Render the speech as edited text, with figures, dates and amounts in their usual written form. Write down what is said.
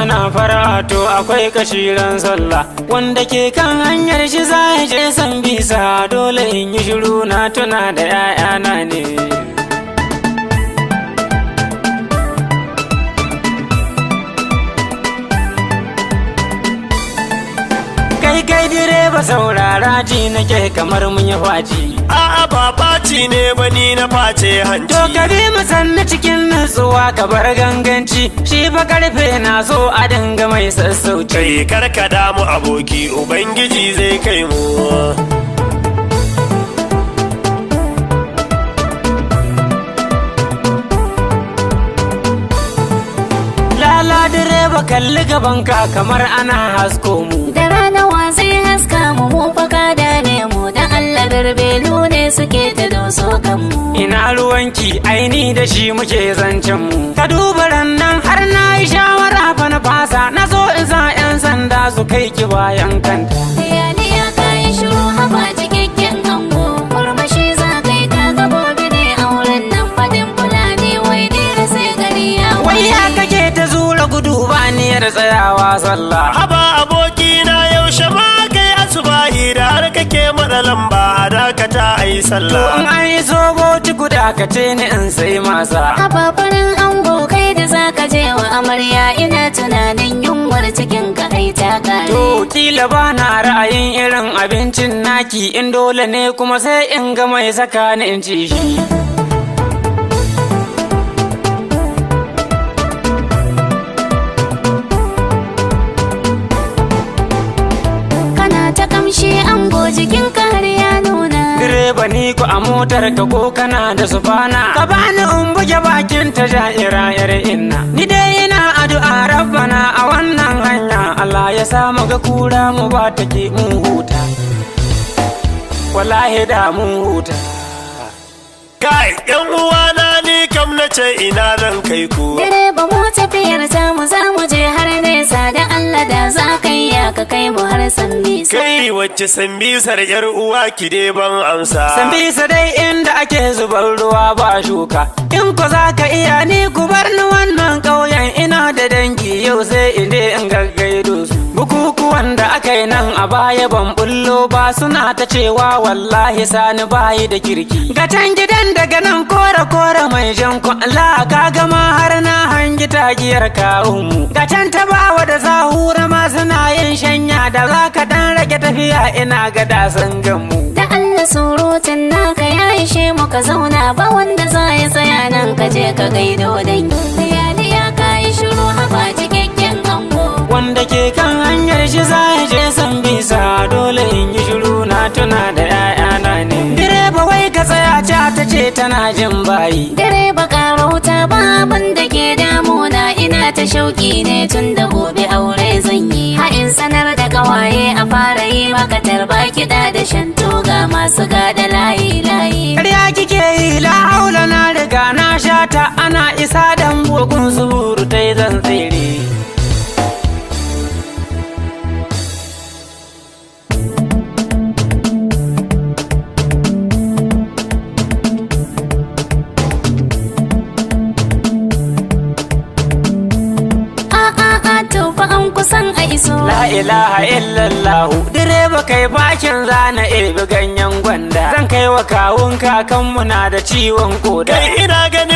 kana fara to akwai kashiran sallah. Wanda ke kan hanyar shi za ya je san bisa, dole in yi shiru na tuna da 'ya'yana ne. Kai kai direba saurara ji nake kamar mun yi faci. A'a ba faci ne ba, ni na face hanci. To ka bi mu sannu cikin nutsuwa ka bar ganganci, shi fa karfe na so a dinga mai sassauci. Kai karka mu aboki, Ubangiji zai kai mu. Lala direba kalli gabanka kamar ana hasko mu. Da rana wa zai haska mu, mu fa ka dame mu, dan Allah garbelu ne suke ta doso kanmu. Ina ruwanki, aini da shi muke zancen mu. Ka duba rannan har na yi shawara fa na fasa, na so in sa 'yan sanda su kai ki bayan kanta. Yaliya ka yi shiru, haba cikakken ango, murmushi za kai ka ga gobe ne auren nan, fadin Fulani wai dira sai gari ya Wai ya waye. kake ta zura gudu ba niyyar tsayawa sallah? Haba abokina, yaushe ma kai asubahi da har kake matsa lamba a dakata a yi To in sallah. an yi sobo guda ka ce ni in sai masa. Haba farin ango, kai da zaka je wa amarya, ina tunanin yunwar cikin ka ai ta kare. To kila ba na ra'ayin irin abincin naki, in dole ne kuma sai in ga mai saka ni in ci shi. Kana ta kamshi ango, jikin ka har ya nuna. Direba ni ku a motar ka ko kana da sufana. Ka bani in buge bakin ta ja'ira yar inna. Ni dai ina addu'a rabbana a wannan hanya Allah ya sa mu ga kura mu ba take mun huta. Wallahi da mun huta. Kai yan uwana, ni kam na ce ina zan kai ku. Direba, mu tafiyar ta mu za mu je har nesa, da Allah da za ka yi ya ka kai mu har san nisa. Kai, wacce sambisar yar uwa, ki dai ban amsa. Sambisa dai inda ake zubar ruwa ba shuka. In ku za ka iya ni ku bar ni wannan ƙauyen, ina da dangi yau sai in je in gaggaido su. Bukukuwan da aka yi nan a baya ban bullo ba, suna ta cewa wallahi sani bayi da kirki. Ga can gidan daga nan kora kora mai jan ku Allah ka gama har na hangi tagiyar kawunmu. Ga can ta bawa da zahura ma suna yin shanya, da za ka dan rage tafiya ina ga dasan ganmu. Da Allah surutun naka ya ishe mu, ka zauna, ba wanda za ya tsaya nan, ka je ka gaido dangi. Yaliya ka yi shiru, haba cikakken ango. Wanda ke kan hanyar shi za ya je san bisa, dole in yi shiru na tuna da 'ya'yana ne. Direba wai ka tsaya ca ta ce tana jin bayi. Direba karauta, ba abin da ke damuna, ina ta shauki ne tun da gobe aure zan yi. Ha'in sanar da kawaye a fara yi maka tarba, kiɗa da shantu ga masu gada layi layi. Ƙarya kike yi, la haula, na riga na shata, ana isa dan bugun zuburu ta yi zan tsere. A a a, to fa an kusan a iso. La ilaha illallah, direba kai bakin zana ebi ganyen gwanda. Zan kai wa kawun kakanmu na da ciwon koda. Kai ina ganin